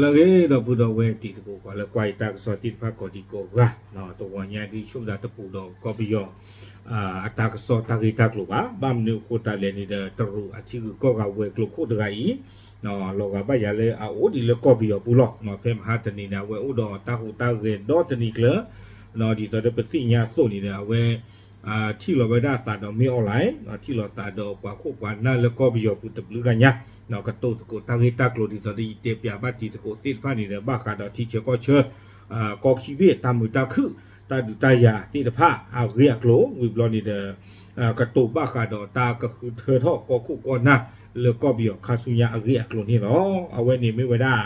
လၢအဂ့ၤ ဒီပုၢ်ဒီဝဲၢ်တံၤသကိး ပှၤလၢကွၢ်ယတၢ်ကစီၣ်သ့ၣ်တဖၣ်ကိးဒံကိးဂၤ, တဂီၤညါဒ်ဆိကမိၣ်တၢ်တပူၤဒီးကီၢ်ပယီၤ အတၢ်ကစီၣ်တၢ်ဂ့ၢ်တၢ်ကျိၤဘၣ်. ဘၣ်မနုၤအဃိသတးလဲၣ်န့ၣ်ဒီး တရူးအထံဂုၤကီၢ်ဂၤဝဲၤကျိၤခိၣ်တဂၤအံၤ လီၤဂာ်ဘၣ်ယၤလၢအအိၣ်ဒံးလၢကီၢ်ပယီၤပူၤလီၤ. ဖဲမဟါတနံၤန့ၣ် အဝဲအိၣ်ဒီးတၢ်ဟူးတၢ်ဂဲၤဒီတနံၤကျၢၤ, ဒ်သိးဒီးပသ့ၣ်ညါအသိးန့ၣ်ဒီး အဝဲ ထံၣ်လီၤဝဲဒၣ်အသးဒီးမ့ၢ် online, ထံၣ်လီၤသးဒီးပှၤခိၣ်ပှၤနၢ်လၢကီၢ်ပယီၤပူၤတဘျုးဂၤညါ, ကတိၤသကိးတၢ်ဂ့ၢ်တၢ်ကျိၤ ဒ်သိးဒီးယတဲပၠးဘၣ်တံၤသကိးသ့ၣ်တဖၣ်န့ၣ်ဒီး ဘၣ်ဃးဒီးထံဆၢကီၢ်ဆၢ ကီၢ်ခံဘ့ၣ် တၢ်မုာ်တၢ်ခုၣ် တၢ်ဒုးတၢ်ယၤသ့ၣ်တဖၣ်အဂ့ၢ်အကျိၤ ဝံၤဘျီန့ၣ်ဒီး ကတိၤဘၣ်ဃးဒီးတၢ်ကဃုထၢထီၣ်ကီၢ်ခိၣ်ကီၢ်နၢ်လၢကီၢ်ပယီၤခါဆူညါအဂ့ၢ်အကျိၤန့ၣ်လီၤ. အဝဲန့ၣ်မ့ၢ်ဝဲဒၣ်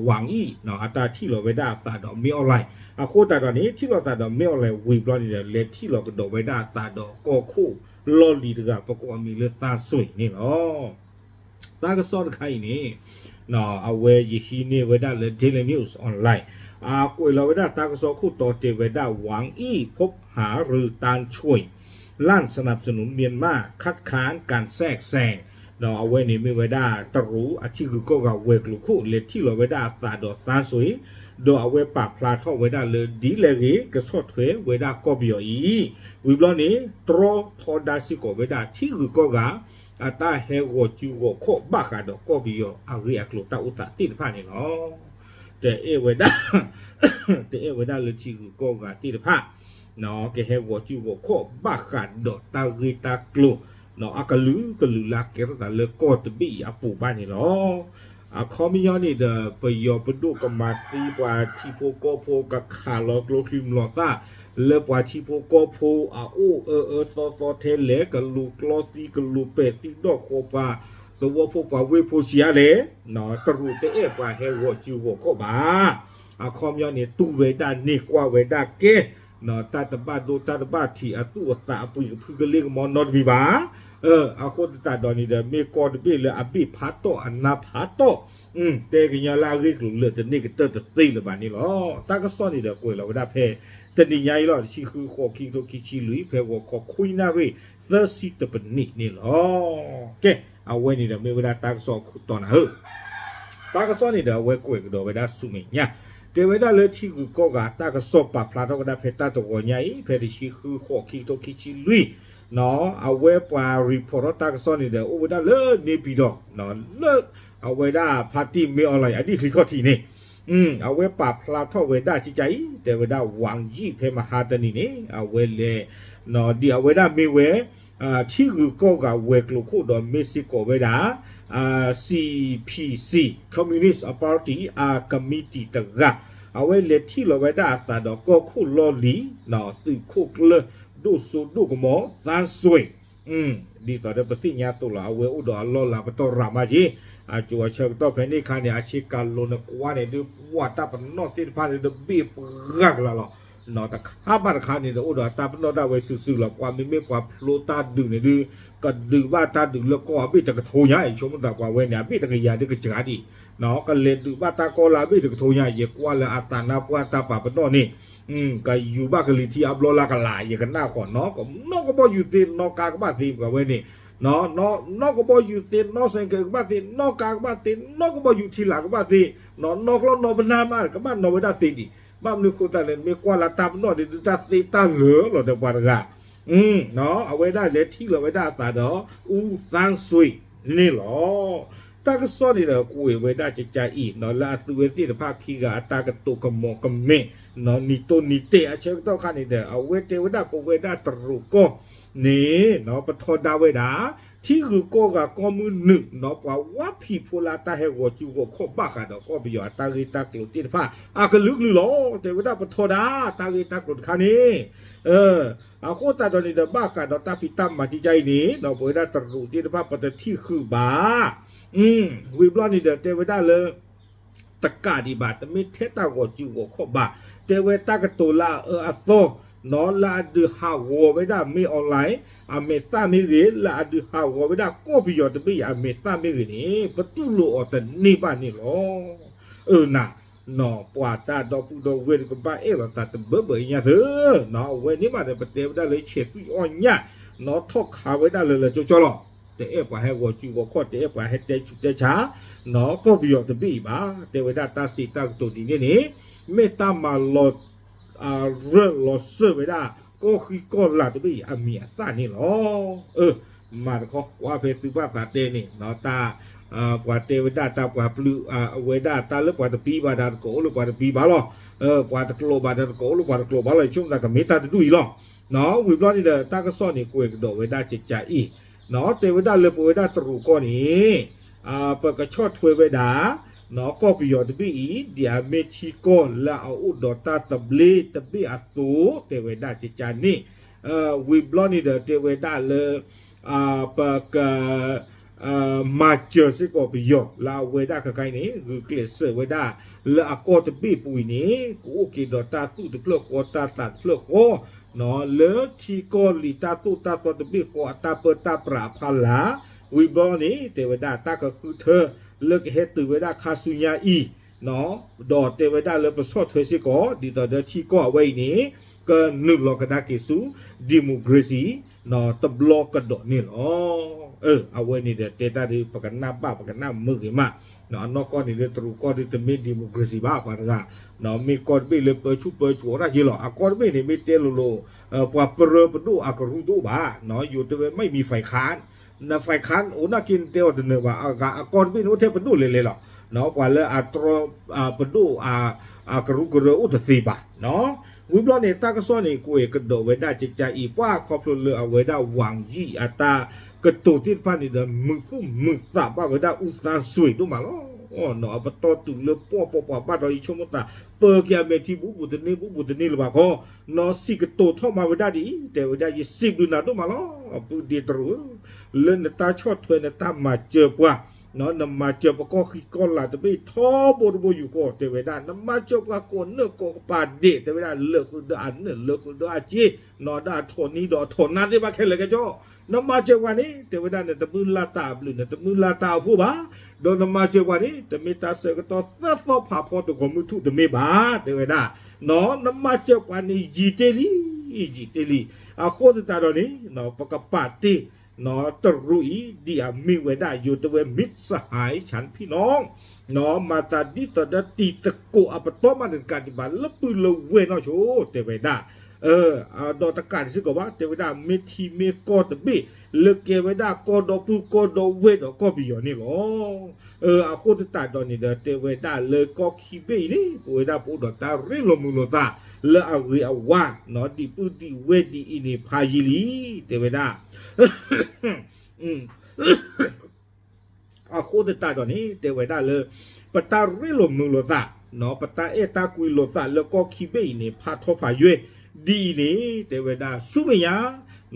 Wang Yi အတၢ်ထံၣ်လီၤဝဲဒၣ်အသးဒီးမ့ၢ် online, အဃိသတးဒီးန့ၣ် ထံၣ်လီၤသးဒီးမ့ၢ် online ဝံၤဘျီန့ၣ်ဒီး လဲၤထံၣ်လီၤကဒီးဝဲဒၣ်အသးဒီးကီၢ်ခိၣ်လီၢ်လံၤတဂၤ ပကိးအမံၤလၢ သန်းဆွေ န့ၣ်လီၤ. တၢ်ကစီၣ်တခါအံၤန့ၣ် အဝဲယဟံးန့ၢ်ဝဲဒၣ်လၢ Daily News Online, အကွဲးလီၤဝဲဒၣ်တၢ်ကစီၣ်ခိၣ်တီတဲာ်ဝဲဒၣ် Wang Yi พบหารือ ต้านช่วย ลั่นสนับสนุนเมียนมาคัดค้านการแทรกแซง ဒီးအဝဲန့ၣ်မ့ၢ်ဝဲဒၣ်တရူးအထံဂုၤကီၢ်ဂၤဝဲၤကျိၤခိၣ် လဲၤထံၣ်လီၤဝဲဒၣ်အသးဒီး သန်းဆွေ, ဒီးအဝဲပာ်ဖျါထီၣ်ဝဲဒၣ်လၢဒ်လဲၣ်ဂ့ၤ ကဆီၣ်ထွဲဝဲဒၣ်ကီၢ်ပယီၤအံၤ, ဝံၤဘျီန့ၣ် တြီထီဒါစ့ၢ်ကီးဝဲဒၣ်ထံဂုၤကီၢ်ဂၤ အတၢ်ဟဲဂီၤစုဂီၤခီၣ်ဘၣ်ဃးဒီးကီၢ်ပယီၤအဂ့ၢ်အကျိၤတၢ်အိၣ်သးသ့ၣ်တဖၣ်န့ၣ်လီၤ. တအဲၣ်ဝဲဒၣ် တအဲၣ်ဝဲဒၣ်လၢထံဂုၤကီၢ်ဂၤသ့ၣ်တဖၣ် ကဟဲဂီၤစုဂီၤခီၣ်ဘၣ်ဃးဒီးတၢ်ဂ့ၢ်တၢ်ကျိၤ အကလုာ်ကလုာ်လၢအကဲထီၣ်သးလၢကီၢ်တဘ့ၣ်အံၤအပူၤဘၣ်န့ၣ်လီၤ. အခီပညီန့ၣ်ဒီး ပယီၤပဒိၣ်ကမၤသံပှၤထံဖိကီၢ်ဖိ ကခးလီၤကျိချံမျိာ်သၣ် လၢပှၤထံဖိကီၢ်ဖိအအိၣ်အၢအၢသီသီထဲလဲၣ်, ကလူၤကျီသံ ကလူၤပဲာ်သံဒီၣ်ဃီၤပှၤသဝီဖိ ပှၤဝ့ၢ်ဖိဆံးအါလဲၣ်, တရူးတအဲၣ်ပှၤဟဲဂီၤစုဂီၤခီၣ်ဘၣ်. အခီပညီန့ၣ် တူၢ်ဝဲဒၣ်န့ၢ်ကွၢ်ဝဲဒၣ်ကဲ တၢ်တဘၣ်ဒိတၢ်တဘၣ်ထံး အသူၣ်အသးအပှံၤကဖုကလ့ကမီၤနီတမံၤဘၣ်. အဃိသတးဒီးန့ၣ်ဒီး မ့ၢ်ကီၢ်တဘ့ၣ်လၢအဘ့ၣ်ဖးတီၢ်အနါဖးတီၢ်, တဲကညီလၢအဂ့ၢ်ကျိၤလၢာ်တန့ၢ်ကတၢၢ်တသ့လၢၤဘၣ်န့ၣ်လီၤ. တၢ်ကစီၣ်န့ၣ်ဒီးကွဲးလီၤဝဲဒၣ်ဖဲ တနံၤညါအံၤလီၤ တဆံဃု ဃိး ခံကထိခံဆံလွံၢ် ဖဲဂီၤခီခွံနၣ်ရံၣ် သၢဆံတပနံးန့ၣ်လီၤ. ကဲ အဝဲန့ၣ်ဒီးမ့ၢ်ဝဲဒၣ်တၢ်ကစီၣ်အခိၣ်တီနၤဧၢ တၢ်ကစီၣ်န့ၣ်ဒီး အဝဲကွဲးကဒီးဝဲဒၣ်ဆူမဲာ်ညါ, တဲဝဲဒၣ်လၢထံဂုၤကီၢ်ဂၤတၢ်ကစီၣ်ပာ်ဖျါထီၣ်ဝဲဒၣ်ဖဲတၢ်တဂီၤညါအံၤ ဖဲတဆံဃု ဃိး ခံကထိခံဆံလွံၢ်, အဝဲပှၤ report ထီၣ်တၢ်ကစီၣ်န့ၣ်ဒီး အိၣ်ဝဲဒၣ်လၢန့ၣ်ပံၤဒီး လၢအဝဲဒၣ်ဖါတံၢ်မ့ၢ် online အဒံၣ်ချံခီၣ်ထံးန့ၣ် အဝဲပာ်ဖျါထီၣ်ဝဲဒၣ်ကကါအံၤ တဲဝဲဒၣ် Wang Yi ဖဲမဟါတနံၤန့ၣ် အဝဲလဲၤ ဒ်အဝဲဒၣ်မ့ၢ်ဝဲ ထံဂုၤကီၢ်ဂၤဝဲၤကျိၤခိၣ်ဒီးမ့ၢ်စ့ၢ်ကီးဝဲဒၣ် C P C Communist Party အ committee တဂၤ အဝဲလဲၤထံၣ်လီၤဝဲဒၣ်အသးဒီးကီၢ်ခိၣ်လီၢ်လံၤ သုးခိၣ်ကျၢၢ်ဒိၣ်စိဒိၣ်ကမီၤ သန်းဆွေ ဒ်သိးဒီးပသ့ၣ်ညါသိးလီၤ အဝဲအိၣ်ဒီးအလီၢ်လၤပတီၢ်ရၤမးက့ၤ အစိၤအဆၢကတီၢ်ဖဲန့ၣ်အခါန့ၣ် အဆ့ကၤလိၤနကွၢ်န့ၣ်ဒုး ပှၤတၢ်ပနီၣ်သ့ၣ်တဖၣ်န့ၣ်ဒုး ဘ့ၣ်ပှၤကလၤလီၤ. တခါဘၣ်တခါန့ၣ်ဒီး အိၣ်ဒီးအတၢ်ပနီၣ်ဒၣ်ဝဲစုာ်စုာ်လီၤ. ပှၤမ့မ့ၢ်ပှၤဖျိတၢ်ဒုးန့ၣ်ဒုး ကဒုးဘၣ်တၢ်ဒုးလၢကီၢ်အဘ့ၣ်တကထိညါ ယဆိကမိၣ်သးပှၤဝဲန့ၣ် အဘ့ၣ်တကယၤဒုးကစှၤဒံး ကလဲၤဒုးဘၣ်တၢ်ကီၢ်လၢအဘ့ၣ်တကထိညါ ယကွၢ်လၢအသးနါပှၢ်တၢ်ပာ်ပနီၣ်န့ၣ် ကယူၤဘၣ်ကလံၤထံးအဘျီလၢကလၤ ယကနၣ်ဃီနီၤ ကနီၣ်ကဘီယူၤသ့နီၣ်ကါကဘၣ်သ့ ပှၤဝဲန့ၣ် နီၣ်ကဘီယူၤသ့ နီၣ်စဲးကဲးကဘၣ်သ့ နီၣ်ကါကဘၣ်သ့ နီၣ်ကဘီယူၤထံလာ်ကဘၣ်သ့ နီၣ်ကျီၢ်နီၣ်ပနၢ်မး ကဘၣ်နီၣ်ဝဲဒၣ်သ့ဒံး ဘၣ်မနုၤဃိသတးလဲၣ် မ့ၢ်ကွၢ်လၢတၢ်ပနီၣ်ဒုး တၢ်သ့တၢ်လၢာ်လီၤဒီးပှၤတဂၤ အဝဲဒၣ်လဲၤထံၣ်လီၤဝဲဒၣ်အသးဒီး ဦးသန်းဆွေ န့ၣ်လီၤ. တၢ်ကစီၣ်န့ၣ်ဒီးကွဲးဝဲဒၣ်ကကါအံၤ လၢအသုးဝဲသ့ၣ်တဖၣ်ခံဂၤအတၢ်ကတိၤကမီၤကမဲာ် နံၤတိၢ်နံၤတဲာ်အဆၢကတီၢ်ခါန့ၣ်ဒီး အဝဲတဲဝဲဒၣ်ပဝဲဒၣ်တရူးကီၢ်န့ၣ် ပထီဒါဝဲဒၣ် ထံဂုၤကီၢ်ဂၤကီၢ်မုၢ်နုာ် ပှၤဝါဖံးဖိလၢတၢ်ဟဲဂီၤစုဂီၤခီၣ်ဘၣ်ဃးဒီးကီၢ်ပယီၤအတၢ်ဂ့ၢ်တၢ်ကျိၤသ့ၣ်တဖၣ် အကလုာ်ကလုာ်လီၤ. တဲဝဲဒၣ်ပထီဒါတၢ်ဂ့ၢ်တၢ်ကျိၤတခါန့ၣ် အဃိသတးဒီးန့ၣ်ဒီး ဘၣ်ဃးဒီးတၢ်ဖံးတၢ်မၤကကါအံၤန့ၣ် ပဝဲဒၣ်တရူးသ့ၣ်တဖၣ် ပတထံၣ်ဃုာ်ဘၣ်. ဝံၤဘျီန့ၣ်ဒီး တဲဝဲဒၣ်လၢ တကးဒံးဘၣ် တမ့ၢ်ထဲတၢ်ဂီၤစုဂီၤခီၣ်ဘၣ်. တဲဝဲတၢ်ကတိၤလၢအအၢအသီ လၢအဒုးဟးဂီၤဝဲဒၣ်မ့ၢ် online အမဲာ်သၣ်မ့ၢ်ဂ့ၤ လၢအဒုးဟးဂီၤဝဲဒၣ်ကီၢ်ပယီၤတဘ့ၣ်အံၤ အမဲာ်သၣ်မ့ၢ်ဂ့ၤန့ၣ် ပတူၢ်လိာ်အီၤတန့ၢ်ဘၣ်န့ၣ်လီၤ. အၢနၤ ပှၤတၢ်ဒီပုၢ်ဒီဝဲၢ်တကဘၣ်အဲၣ်လိာ်သးတဘၢဘၢအံၤညါသၢ အဝဲန့ၣ်မးဒီး ပတဲဝဲဒၣ်လၢဆဲးသွံၣ်အီၣ်ညၣ် နီၣ်ထီၣ်ခးဝဲဒၣ်လၢလၢကၠီကၠီလီၤ. တအဲၣ်ပှၤဟဲဂီၤစုဂီၤခီၣ် တအဲၣ်ပှၤဟဲတဲဆူးတဲဆါ နီၢ်ကီၢ်ပယီၤတဘ့ၣ်အံၤဘၣ်. တဲဝဲဒၣ်တၢ်စံးတၢ်ကတိၤဒ်န့ၣ်န့ၣ် မ့ၢ်တၢ်မၤလီၤ ရၢၢ်လီၤစၢၤဝဲဒၣ် ကီၢ်ဃံကီၢ်လၤတဘ့ၣ်အံၤအမံၤအသၣ်န့ၣ်လီၤ. အၢ မၤတခီ ကွၢ်ဖဲသုဘၣ်သးတဲန့ၣ် တၢ် ပှၤတဲဝဲဒၣ်တၢ်ပှၤပျုၢ် အဝဲဒၣ်တၢ်လၢပှၤတပံဘၣ်ဒီးတကိးအိၣ်လၢပှၤတပံဘၣ်လီၤ. ပှၤတကျိာ်ဘၣ်ဒီးတကိးအိၣ်လၢပှၤတကျိာ်ဘၣ်လီၤ. ယဆိကမိၣ်သးကမ့ၢ်တၢ်တဒူၣ်အံၤလီၤ. ဝံၤဘျီန့ၣ်ဒီး တၢ်ကစီၣ်န့ၣ် ကွဲးကဒီးဝဲဒၣ်ကကါအံၤ တဲဝဲဒၣ်လၢပဝဲဒၣ်တရူးကီၢ်န့ၣ် ပကဆီၣ်ထွဲဝဲဒၣ် နီၢ်ကီၢ်ပယီၤတဘ့ၣ်အံၤ ဒ်အမ့ၢ်ထံကီၢ်လၢအအိၣ်ဒီးတၢ်သဘျ့တဘ့ၣ်အသိး တဲဝဲဒၣ်ကကါန့ၣ် ဝံၤဘျီန့ၣ်ဒီးတဲဝဲဒၣ်လၢ ပက မၤစၢၤစ့ၢ်ကီးပယီၤလၢအဝဲဒၣ်ခဲခါအံၤန့ၣ် ဂုာ်ကျဲးစၢးဝဲဒၣ် လၢအကီၢ်တဘ့ၣ်ပူၤအံၤန့ၣ် ကအိၣ်က့ၤဒီးတၢ်သူၣ်တဖျၢၣ်ဃီ တၢ်သးတဖျၢၣ်ဃီ လၢထံကီၢ်လံာ်တၢ်သိၣ်တၢ်သီတဘ့ၣ်ဃီအတၢ်ပၢတၢ်ပြးအဖီလာ် ဝံၤဘျီန့ၣ် တဲဝဲဒၣ်တၢ်ကဃုထၢ လၢကဟဲတုၤဝဲဒၣ်ခါဆူညါအံၤ ဒီးတဲဝဲဒၣ်လၢပဆီၣ်ထွဲစ့ၢ်ကီး ဒ်သိးဒီးထံကီၢ်အဝဲအံၤန့ၣ် ကနုာ်လီၤကဒါက့ၤဆူ democracy တဘျီကဒီးန့ၣ်လီၤ. အဝဲန့ၣ်ဒီးတဲတၢ်ဒီး ပကနၣ်ဘၣ်ပကနၣ်မုာ်ဂ့ၤမး အနီၢ်ကီၢ်န့ၣ်ဒီးတရူးကီၢ်ဒီးတမ့ၢ် democracy ဘၣ် ပှၤတဂၤ မ့ၢ်ကီၢ်တဘ့ၣ်လၢပၢဆူၣ်ပၢစိးတၢ်က့လီၤ. အကီၢ်တဘ့ၣ်န့ၣ် မ့ၢ်တဲလိၤလိၤ ပှၤပြၢပဒိၣ်အကရူၢ်တအိၣ်ဘၣ် ယိၤတဲဝဲ ไม่มีฝ่ายค้าน န ฝ่ายค้าน အိၣ်နာ်က့နတဲအီၤတနၢၤဘၣ် အဂၤအကီၢ်တဘ့ၣ်န့ၣ် အိၣ်ထဲပဒိၣ်လဲၤလဲၤလီၤ. ပှၤလၢအတြီ ပဒိၣ် အကရူၢ်ကရၢအိၣ်တသ့ဘၣ်. ဝံၤဘျီန့ၣ် တၢ်ကစီၣ်န့ၣ် ကွဲးကဒီးဝဲဒၣ်ကကါအံၤ ပှၤခီဖျိလၢအဝဲဒၣ် ဝၤယံၣ် အတၢ်ကတိၤသ့ၣ်တဖၣ်န့ၣ်ဒီး မုာ်သူၣ်မုာ်သးဘၣ်ဝဲဒၣ် ဦးသန်းဆွေ ဒိၣ်မးလီၤ. အပတီၢ်တုၤလၢပှီၢ်ပှီၢ်ပှၤဘၣ်ဒီး ယဆိကမိၣ်သး ပၢက့ၤအမဲာ်ထံ ဘူးဘူးတန့ၢ် ဘူးဘူးတန့ၢ်လၢၤဘၣ်ခီ နီၢ်စံးကတိၤထီၣ်မၤဝဲဒၣ်ဒ်အံၤ တဲဝဲဒၣ် ယစံးဘျုးနၤဒိၣ်မးလီၤ ပုၢ်ဒ့တရူးဧၢ, လၢနတၢ်ဆီၣ်ထွဲနတၢ်မၤစၢၤပှၤ နမၤစၢၤပကီၢ်ဃံကီၢ်လၤတဘ့ၣ်ထီဘိတဘိယူၢ်ဃီ တဲဝဲဒၣ် နမၤစၢၤပှၤကိးနၢၣ်ကိးကပၤဒဲး တဲဝဲဒၣ် လၢာ်ဃုာ်ဒီးအနၢၣ် လၢာ်ဃုာ်ဒီးအစ့ နီၢ်ဒီးအထီၣ်နံၤဒီးအထီၣ်နါသ့ၣ်တဖၣ်ခဲလၢာ်ခဲဆ့ နမၤစၢၤပှၤန့ၣ် တဲဝဲဒၣ် နတမုၢ်လၢ်တၢ်အဘျုး နတမုၢ်လၢ်တၢ်အဖှိၣ်ဘၣ်, ဒီးနမၤစၢၤပှၤန့ၣ် တမ့ၢ်တၢ်ဆၢကတီၢ်သၢသီဖးဖီတဂီၤမုၢ်ထူၣ်တမ့ၢ်ဘၣ် တဲဝဲဒၣ်, နမၤစၢၤပှၤန့ၣ် ယံာ်တ့ၢ်လံ, ယံာ်တ့ၢ်လံ, အဃိသတးဒီးန့ၣ် ပကပာ်တ့ၢ် တရူးအံၤ ဒ်အမ့ၢ်ဝဲဒၣ် ယိၤတဲဝဲ မ့ၢ်စဟၢၣ်ဆၣ်ဖံၣ်နီၣ် မၤသးဒ်သိးဒီးတံၤသကိးအပတီၢ်မးန့ၣ်တကးဒံးဘၣ် လၢပုၢ်လၢဝဲၢ်နီၢ်ဆိ တဲဝဲဒၣ်, ဒီးတကးဒံးစ့ၢ်ကီးဘၣ် တဲဝဲဒၣ် မ့ၢ်ထံမ့ၢ်ကီၢ်တဘ့ၣ် လၢကဲဝဲဒၣ်ကီၢ်ဒီပုၢ်ကီၢ်ဒီဝဲၢ်ဒီးကီၢ်ပယီၤန့ၣ်လီၤ. အဃိသတးဒီးန့ၣ်ဒီး တဲဝဲဒၣ်လၢကီၢ်ခံဘ့ၣ်အံၤန့ၣ် ပဝဲဒၣ်ပအိၣ်ဒီးတၢ်ရ့လိာ်မုာ်လိာ်သး လၢအဂ့ၤအဝါ ဒံးပုၢ်ဒံးဝဲၢ်ဒ်အံၤန့ၣ် ဖးယံာ်လံ, တဲဝဲဒၣ် အဃိသတးဒီးန့ၣ် တဲဝဲဒၣ်လၢ ပတၢ်ရ့လိာ်မုာ်လိာ်သး ပတၢ်အဲၣ်တၢ်ကွံလိာ်သးလၢကီၢ်ခံဘ့ၣ်အံၤန့ၣ် ဖးထီဖးယွဲၢ် ဒ်အံၤန့ၣ် တဲဝဲဒၣ် ဆူမဲာ်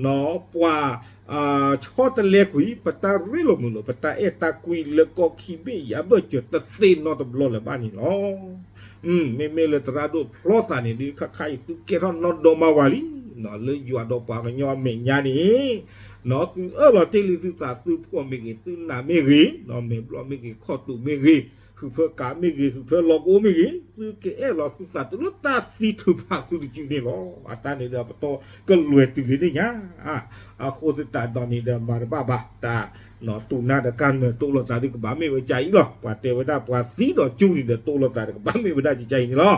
ညါ ပှၤ ဆီတလဲကွံာ် ပတၢ်ရ့လိာ်မုာ်လိာ် ပတၢ်အဲၣ်တၢ်ကွံလၢကီၢ်ခံဘ့ၣ်အံၤ အဘၢၣ်စၢၤတသ့နီတဘျီလၢၤဘၣ်န့ၣ်လီၤ. မ့မ့ၢ်လၢသရၣ်ဒိၣ်ဖျီသးန့ၣ် ဒ်ခါခါအံၤ သုကဲထီၣ်နီၢ်ဒီမါဝၤလံ, လၢယွၤဒီးပှၤကညီအမဲာ်ညါန့ၣ် သုအၢၣ်လီၤတ့ၢ်လံသုသး သုဖှီၣ်မ့ၢ်ဂ့ၤ သုနးမ့ၢ်ဂ့ၤ မဲာ်ဘျီၣ်မ့ၢ်ဂ့ၤ ခီၣ်တူာ်မ့ၢ်ဂ့ၤ ဟုးဖၢကးမ့ၢ်ဂ့ၤ ဟုးဖၢလီၤကအိမ့ၢ်ဂ့ၤ သုကအဲၣ်လီၤသုသးတုၤလၢတၢ်သံထုးဖးသုတစုန့ၣ်လီၤ. အတၢ်န့ၣ်ဒီးပတီၢ်ကလွဲၤတုၤလံန့ၣ်ညါ အဃိသတးဒီးန့ၣ်ဒီး မၤတဘၣ်ဘၣ် တၢ် တိၢ်နါဒီးကၢ်နၢၤတိၢ်လိာ်သးဒ်ကဘၣ်မ့ၢ်ဝဲကါအံၤလီၤ. ပှၤတဲဝဲဒၣ်ပှၤသံဒီးကၠူန့ၣ်ဒီး တိၢ်လိာ်သးဒီးကဘၣ်မ့ၢ်ဝဲဒၣ်ကကါအံၤန့ၣ်လီၤ.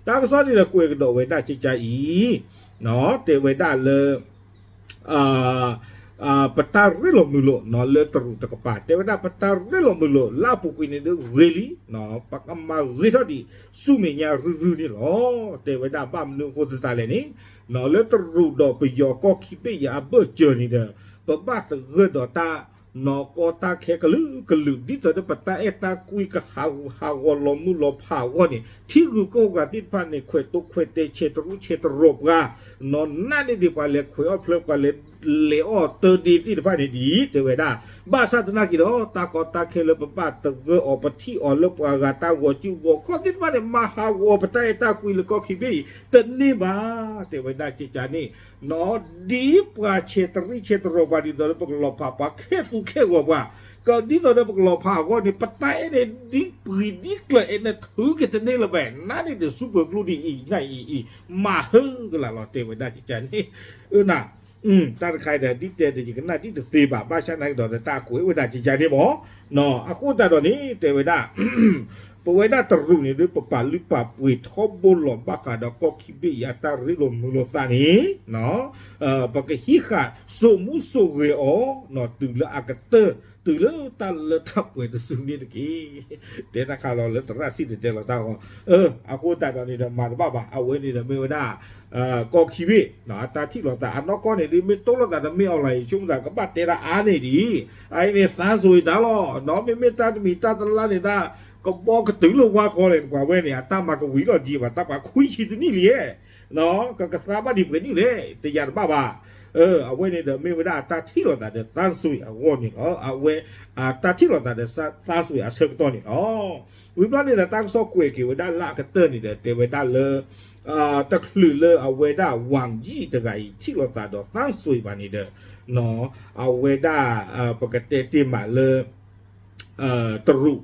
တၢ်ကစီၣ်န့ၣ်ဒီးကွဲးကဒီးဝဲဒၣ်ကကါအံၤ တဲဝဲဒၣ်လၢ ပတၢ်ရ့လိာ်မုာ်လိာ်လၢတရူးတကပၤ တဲဝဲဒၣ်ပတၢ်ရ့လိာ်မုာ်လိာ်လၢအပူၤကွံာ်န့ၣ်ဒီးဂ့ၤလံ, ပကမၤဂ့ၤထီၣ်ဒံးဆူမဲာ်ညါရုၢ်ရုၢ်န့ၣ်လီၤ. တဲဝဲဒၣ်ဘၣ်မနုၤအဃိသတးလဲၣ်န့ၣ် လၢတရူးဒီးပယီၤကီၢ်ခံဘ့ၣ်အံၤအဘၢၣ်စၢၤန့ၣ်ဒီး ပဘၣ်သဂၢၢ်ဒီးတၢ် နီၢ်ကီတၢ်ခဲကလုာ်ကလုာ် ဒ်သိးဒီးပတၢ်အဲၣ်တၢ်ကွံကဟးဂူာ်ဟးဂီၤလီၤမုၢ်လီၤဖးအဂီၢ်န့ၣ် ထံဂုၤကီၢ်ဂၤသ့ၣ်တဖၣ်န့ၣ် ခွဲးတိာ်ခွဲးတဲာ်ဆဲးတရူးဆဲးတရီၤပှၤ နီၢ်နးန့ၣ်ဒ်ပှၤလဲၤခွဲးအီၣ်ဖျၢၣ် ပှၤလဲၤလဲၤအီၣ်တၢ်ဒ့သ့ၣ်တဖၣ်န့ၣ်ဒ် တဲဝဲဒၣ် ဘၣ်ဆၣ်သနာ်က့ဒီး တၢ်ကီတၢ်ခဲလၢပဘၣ်သဂၢၢ်အီၤ ပထံၣ်အီၤလၢပှၤဂၤတၢ်ဂီၤစုဂီၤခီၣ်သ့ၣ်တဖၣ်န့ၣ် မၤဟးဂီၤပတၢ်အဲၣ်တၢ်ကွံလၢကီၢ်ခံဘ့ၣ်အံၤ တန့ၢ်ဘၣ် တဲဝဲဒၣ်ကကါန့ၣ် နီၢ်ဒ်ပှၤဆဲးတရံးဆဲးတရီၤပှၤဒ်သိးလၢပကလီၤဖးပှၤခဲသူခဲဂီၤပှၤ ကဒ်သိးဒီးပကလီၤဖးအဂီၢ်န့ၣ် ပတၢ်အဲၣ်န့ၣ်ဒ်ပှံၤဒ်ကျၢၤအဲၣ်န့ၣ်ထုးက့ၤတန့ၢ်လၢၤဘၣ် နးန့ၣ်ဒီးစူးပၢၤကျိဒ်အံၤနၤအံၤအံၤ မၤဟၢကလၢ်လီၤ တဲဝဲဒၣ်ကကါန့ၣ် အၢနၤ တၢ်တခါအံၤဒီး ဒ်တဲဒီး ယကနၣ်ဒ်တသ့ဘၣ်, ဘၣ်ဆၣ်နာ်က့ဒီး တၢ်ကွဲးဝဲဒၣ်ကကန့ၣ်မ့ၢ်, အဃိသတးဒီးန့ၣ် တဲဝဲဒၣ် ပဝဲဒၣ်တရူးန့ၣ်ဒီး ပပာ်လုၢ်ပာ်ပှ့ၤထီဘိလီၤဘၣ်ဃးဒီးကီၢ်ခံဘ့ၣ်အံၤ အတၢ်ရ့လိာ်မုာ်လိာ်သးန့ၣ် ပကဟံးဃာ်စိာ်မူစိာ်ဂဲၤအီၤ တုၤလၢအကတၢၢ် တုၤလၢတၢ်လၢတၢ်ပှဲၤတစုန့ၣ်တက့ၢ်. တဲတၢ်ခါလီၤလၢသရၣ်စံၣ်တဲၤတဲလီၤတၢ်ဂီၤ, အဃိသတးဒီးန့ၣ်ဒီး မၤတဘၣ်ဘၣ်, အဝဲန့ၣ်ဒီးမ့ၢ်ဝဲဒၣ် ကီၢ်ခံဘ့ၣ် အတၢ်ထံၣ်လိာ်သး အနီၢ်ကီၢ်န့ၣ်ဒ်မ့ၢ်တိလိာ်သးဒီးမ့ၢ် online ဆိကမိၣ်သး ကဘၣ်တဲဒၣ်အါန့ၢ်ဒံး, အအံၤန့ၣ် သန်းဆွေ တၢ်လီၤ, မ့မ့ၢ်တၢ်တမံၤတၢ်တလါန့ၣ်ဒၣ် ကဘီကတုၤလၢဝါခီလဲၣ် ပှၤဝဲန့ၣ် အတၢ်မၤကဝံၤလီၤဒံးဘၣ် တၢ်ပှၤခွံဆံတနံၣ်လံ, ကကသါဘၣ်ဒံးပှဲၤနံၣ်လဲၣ် တယာ်တဘၣ်ဘၣ်. အဝဲန့ၣ်ဒီးမ့ၢ်ဝဲဒၣ်အတၢ်ထံၣ်လိာ်သးဒီး သန်းဆွေ အဂီၢ်န့ၣ်လီၤ. အဝဲအတၢ်ထံၣ်လိာ်သးဒီး သန်းဆွေ အဆၢကတီၢ်န့ၣ်လီၤ. ဝံၤဘျီန့ၣ်ဒီး တၢ်ကစီၣ်ကွဲးက့ၤဝဲဒၣ်လၢအကတၢၢ်န့ၣ်ဒီး တဲဝဲဒၣ်လၢ တချုးလၢအဝဲဒၣ် Wang Yi တဂၤအံၤ ထံၣ်လိာ်သးဒီး သန်းဆွေ ဘၣ်န့ၣ်ဒီး အဝဲဒၣ် ပကတဲတ့ၢ်မးလၢ တရူး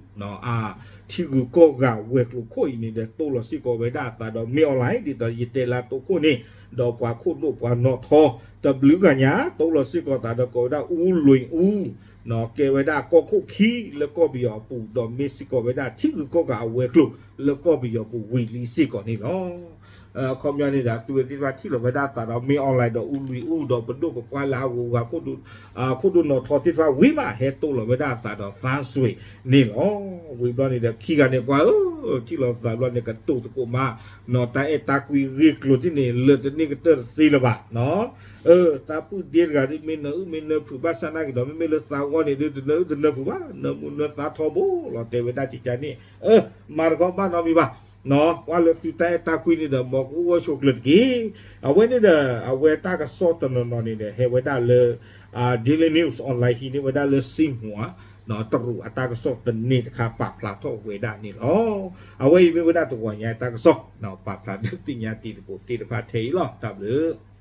ထံဂုၤကီၢ်ဂၤဝဲၤကျိၤခိၣ်အံၤန့ၣ်ဒီး တိလိာ်စ့ၢ်ကီးဝဲဒၣ်အသးဒီးမ့ၢ် online ဒ်သိးယတဲလၢတိခိၣ်န့ၣ်, ဒီးပှၤခိၣ်ဒိၣ်ပှၤနီၣ်ထီ တဘျုးဂၤညါ တိလိာ်စ့ၢ်ကီးသးဒီးကိးဝဲဒၣ် ဦးလွင်ဦး, ကဲဝဲဒၣ်ကီၢ်ခိၣ်ခံလၢကီၢ်ပယီၤအပူၤ ဒီးမ့ၢ်စ့ၢ်ကီးဝဲဒၣ်ထံဂုၤကီၢ်ဂၤအဝဲၤကျိၤလၢကီၢ်ပယီၤပူၤဝံၤလံစ့ၢ်ကီးန့ၣ်လီၤ. အခီပညီန့ၣ်ဒီး သုဝဲသ့ၣ်တဖၣ်ထံၣ်လိာ်ဝဲဒၣ်အသးဒီးမ့ၢ် online ဒီး ဦးလွင်ဦး ဒီးပဒိၣ်ပပှၢ်လၢအဂုၤအဂၤ ခိၣ်ဒိၣ်နီၣ်ထီသ့ၣ်တဖၣ်ဝံၤမး ဟဲတိလိာ်ဝဲဒၣ်အသးဒီး သန်းဆွေ န့ၣ်လီၤ. ဝံၤဘျီန့ၣ်ဒီး ခံဂၤန့ၣ်ပှၤဧၢ, ထံၣ်လိာ်သးဘျီန့ၣ် ကတိၤသကိးမး, နီၢ်တၢ်အဲၣ်တၢ်ကွံဂ့ၢ်ကျိၤသ့ၣ်န့ၣ် လၢတန့ၢ်ကတၢၢ်တသ့လၢၤဘၣ်. သးပုၢ်ဒ့တဂၤဒ်မ့ၢ်နၢအုၣ်မ့ၢ်နၢဖုးဘၣ်ဆၣ်နာ်က့ဒီး မ့မ့ၢ်လၢသးဂီၢ်န့ၣ်ဒ်တနၢအုၣ်တနၢဖုးဘၣ်, နၢမူနၢသးထီဘိလီၤ တဲဝဲဒၣ်ကကန့ၣ်, မၤတကီဘၣ်နီတမံၤဘၣ်. ကွၢ်လၢသုတၢ်အဲၣ်တၢ်ကွံန့ၣ်ဒီး မ်ကအိၣ်ဂၢၢ်ဆိးကျၢၤတက့ၢ်. အဝဲန့ၣ်ဒီး အဝဲတၢ်ကစီၣ်တနီၤနီၤန့ၣ်ဒီး ဟဲဝဲဒၣ်လၢ Daily News Online ဟံးန့ၢ်ဝဲဒၣ်လၢ Xinhua တရူးအတၢ်ကစီၣ်သန့တခါပာ်ဖျါထီၣ်ဝဲဒၣ်န့ၣ်လီၤ. အဝဲအံၤမ့ၢ်ဝဲဒၣ်တဂီၤညါတၢ်ကစီၣ် ပာ်ဖျါဒုးသ့ၣ်ညါတံၤသကိးသ့ၣ်တဖၣ်ထဲအံၤလီၤ. တၢ်ဘျုး